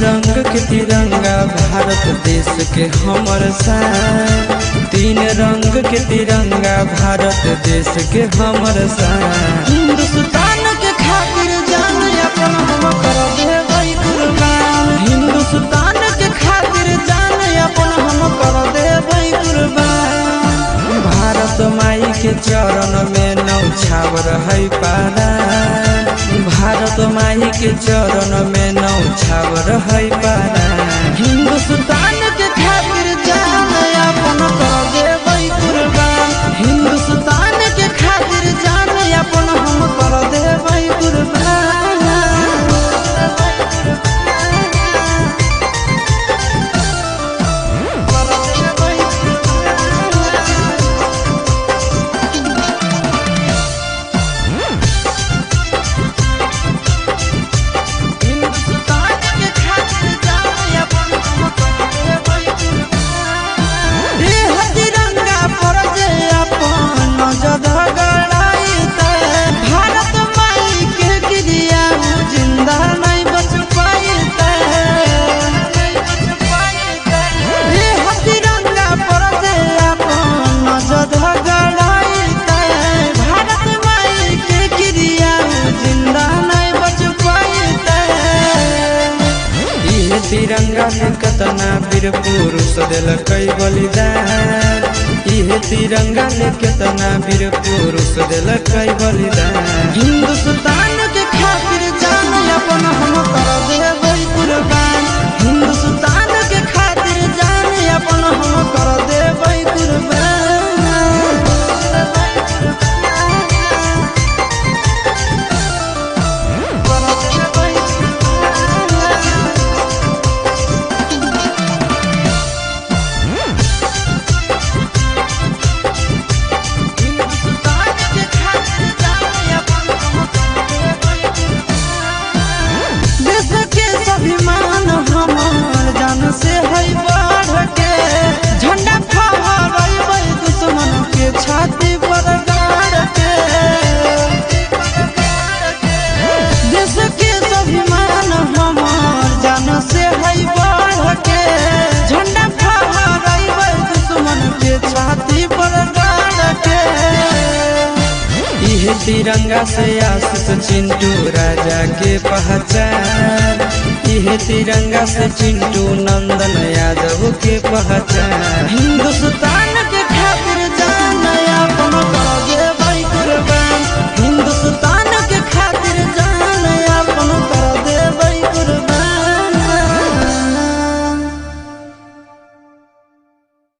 रंग के तिरंगा भारत देश के हमर शान। तीन रंग के तिरंगा भारत देश के हमर शान। हिंदुस्तान के खातिर जान अपन हम कर देबै कुर्बान। हिंदुस्तान के खातिर जान अपन हम कर देबै कुर्बान। भारत माई के चरण में नौछावर है पारा। भारत माई के चरण में नौछावर है पारा। हिंदुस्तान के खातिर जान अपन कर देबै कुर्बान। हिंदुस्तान के खातिर जान अपन हम कर देबै कुर्बान। तिरंगा में कतना वीर पुरुष दिलकै बलिदान। इहे तिरंगा में केतना वीर पुरुष दिलकै बलिदान। हिंदुस्तान के खातिर जान अपन हम कर देबै कुर्बान। हिंदुस्तान के खातिर जान अपन हम कर देबै कुर्बान। से है बढ़ के झंडा फहराइबै दुश्मन के छाती पर गाड़ के। देश के स्वाभिमान हमार जान से है बढ़ के झंडा फहराइबै दुश्मन के छाती पर गाड़ के। इहे तिरंगा से आशीष चिंटू राजा के पहचान। इहे तिरंगा से चिंटू नंदन यादव के पहचान। हिंदुस्तान